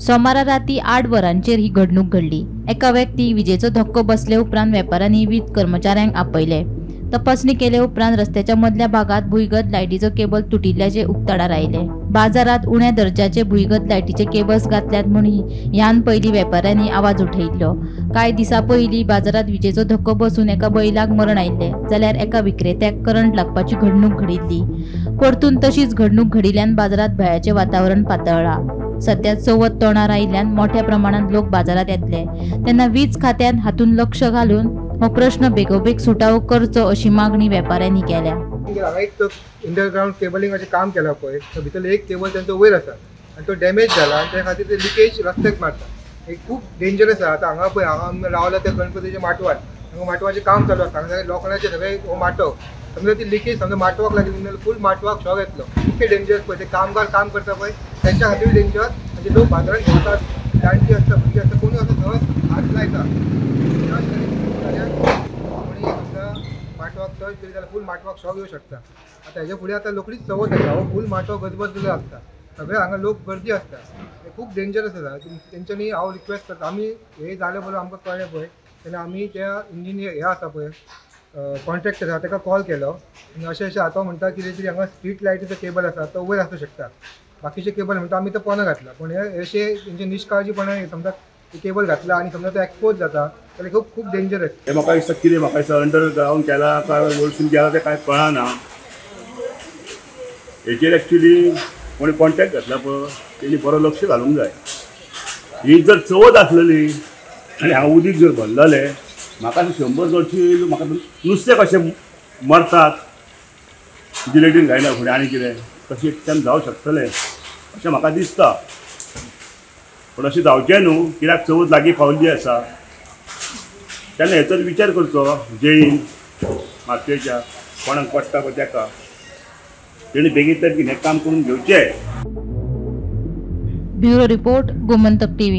सोमारा राती 8 वरांचेर ही घडणूक घडली. एका व्यक्तीक विजेचो धक्को बसले उपरांत वेपाऱ्यांनी वीज कर्मचाऱ्यांक आपयले. तपासणी केले उपरांत रस्त्याच्या मदल्या भागात भुंयगत लायटीचो केबल तुटिल्ल्याचे उक्ताडार आयले. बाजारात उण्या दर्जाचे भुंयगत लायटीचे केबल्स घातल्यात म्हूण ह्यान पयलीं वेपाऱ्यांनी आवाज उठयल्लो. कांय दिसां पयलीं बाजारात विजेचो धक्को बसून एका बैलाक मरण आयिल्लें, जाल्यार एका विक्रेत्याक करंट लागपाची घडणूक घडिल्ली. परतून तशीच घडणूक घडिल्ल्यान बाजारात भंयाचें वातावरण पातळ्ळां. सद्या चवथ तोंडार आयिल्ल्यान मोठ्या प्रमाणात लोक बाजारात येतले, तेन्ना वीज खात्यान हातून लक्ष घालून हो प्रश्न बेगोबेग सुटावो करचो अशी मागणी वेपाऱ्यांनी केल्या. हांगा एक अंडरग्रावंड केबलिंगाचें काम केलां पळय, तो भितरलो एक केबल तांचो वयर आसा आनी तो डॅमेज जाला आनी त्या खातीर ते लिकेज रस्त्याक मारता. एक खूब डेंजरस आसा. आतां हांगा पळय, हांगा आमी रावला त्या गणपतीच्या माटवान, हांगा माटवाचें काम चालू आसा. हांगा लोखणाचें सगळें हो माटव, समजा ती लिकेज समजा माटवाक लागली जाल्यार फूल माटवाक शॉक येतलो. इतकें डेंजरस पळय, ते कामगार काम करता पळय तेंच्या खातीर डेंजर. म्हणजे लोक बाजारांत भोंवतात, जाणटी आसता, भुरगीं आसता, कोणूय आसता सहज हात लायता. कोणी समजा माटवाक टच केली जाल्यार फूल माटवाक शॉक येवं शकता. आतां हेज्या फुडें आतां रोखडीच चवथ आसा, हो फूल माटव गजबजलेलो आसता, सगळे हांगा लोक गर्दी आसता, हें खूब डेंजरस आसा. तेंच्यांनी हांव रिक्वेस्ट करता, आमी हें जालें बरोबर आमकां कळ्ळें पळय तेन्ना आमी त्या इंजिनियर हे आसा पळय कॉन्ट्रॅक्टर आसा ताका कॉल केलो आनी अशें अशें आतां म्हणटा कितें तरी हांगा स्ट्रीट लायटीचो केबल आसा तो वयर आसूं शकता, बाकीचे केबल म्हणटा आमी तो पोंदा घातला. पूण हे अशें तेंचे निश्काळजीपणान समजा केबल घातला आनी समजा तो एक्सपोज जाता जाल्यार खूब खूब डेंजरस. हें म्हाका दिसता कितें, म्हाका दिसता अंडरग्रावंड केला काय वयरसून केला तें कांय कळना. हेचेर एक्चुली कोणी कॉन्टॅक्ट घातला पळय तेणी बरो लक्ष घालूंक जाय. ही जर चवथ आसलेली आनी हांगा उदीक जर भरलेलें, म्हाका 100-150 म्हाका नुस्तें कशें मरतात, जिलेटीन घायना फुडें आनी कितें तशें एक टायम जावं शकतलें अशें म्हाका दिसता. पूण अशें जावचें न्हू, कित्याक चवथ लागीं पावल्ली आसा. तेन्ना हेचोच विचार करचो जैन मातयेच्या कोणाक पडटा पळय तेका, तेणी बेगीन बेगीन हें काम करून घेवचें. Bureau report, Gomantak TV.